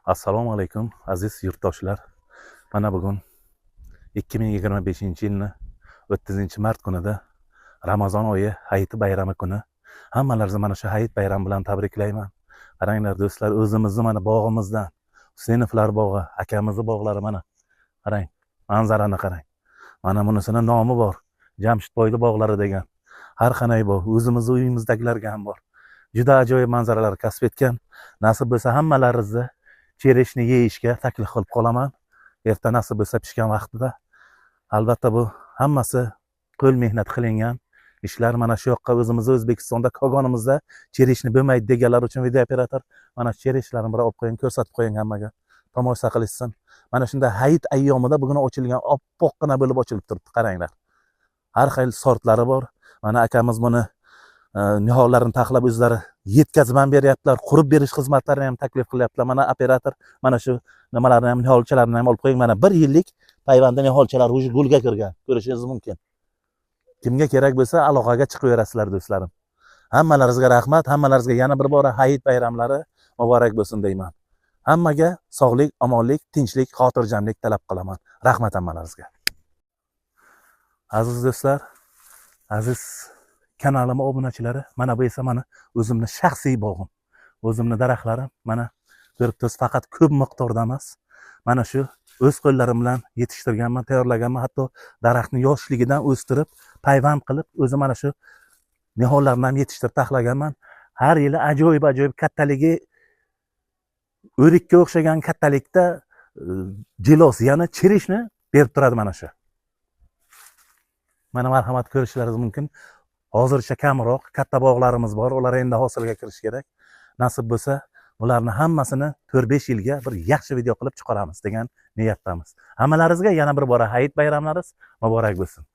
Assalomu alaykum aziz yurtdoshlar. Mana bugun 2025-yilni 30 mart kunida, Ramazon oyi hayiti bayrami kuni. Hammalaringizni mana shu hayit bayrami bilan tabriklayman. Qaranglar, do'stlar, o'zimizni mana bog'imizdan, Husenovlar bog'i, akamizni bog'lari mana. Qarang, manzarani qarang. Mana bunisini nomi bor. Jamshidboyni bog'lari degan. Har qanday bog', o'zimizni uyimizdagilarga ham bor. Juda ajoyib manzaralar kasb etgan. Nasib bo'lsa, hammalaringizni черешня yeyishga taklif qilib qolaman. Erta nasib bo'lsa, pishgan vaqtida. Albatta, bu hammasi qo'l mehnat qilingan ishlar. Mana shu yoqqa, o'zimizni O'zbekistonda, Kogonimizda черешня bo'lmaydi deganlar uchun, video operator, mana shu черешня larni bir olib qo'ying, ko'rsatib qo'ying hammaga. Tomosha qilishsin. Mana shunday hayit ayyomida bugun ochilgan, oppoqqina bo'lib ochilib turibdi, qaranglar. Har xil sortlari bor. Mana akamiz buni nihollarini taxlab, o'zlari yetkazib ham beryaptilar, qurib berish xizmatlarini ham taklif qilyaptilar. Mana, operator, mana shu nimalarni ham, niholchalarni ham olib qo'ying. Mana bir yillik payvandi niholchalar уже gulga kirgan, ko'rishingiz mumkin. Kimga kerak bo'lsa, aloqaga chiqaverasizlar, do'stlarim. Hammalaringizga rahmat, hammalaringizga yana bir bora hayit bayramlari muborak bo'lsin deyman. Hammaga sog'lik, omonlik, tinchlik, xotirjamlik tilab qolaman. Rahmat hammalaringizga. Aziz do'stlar, aziz kanalim obunachilari, mana bu esa mani o'zimni shaxsiy bog'im. O'zimni daraxtlarim, mana ko'rib turibsiz, faqat ko'p miqdorda emas. Mana shu o'z qo'llarim bilan yetishtirganman, tayyorlaganman. Hatto daraxtni yoshligidan o'stirib, payvand qilib, o'zi mana shu nihollarni ham yetishtirib taxlaganman. Har yili ajoyib ajoyib kattaligi o'rikka o'xshagan kattalikda jilos, ya'ni черешня berib turadi mana shu. Mana, marhamat, ko'rishlaringiz mumkin. Hozircha kamroq, katta bog'larimiz bor, ular endi hosilga kirishi kerak. Nasib bo'lsa, bularni hammasini 4-5 yilga bir yaxshi video qilib chiqaramiz degan niyatdamiz. Hammalaringizga yana bir bora hayit bayramlaringiz muborak bo'lsin.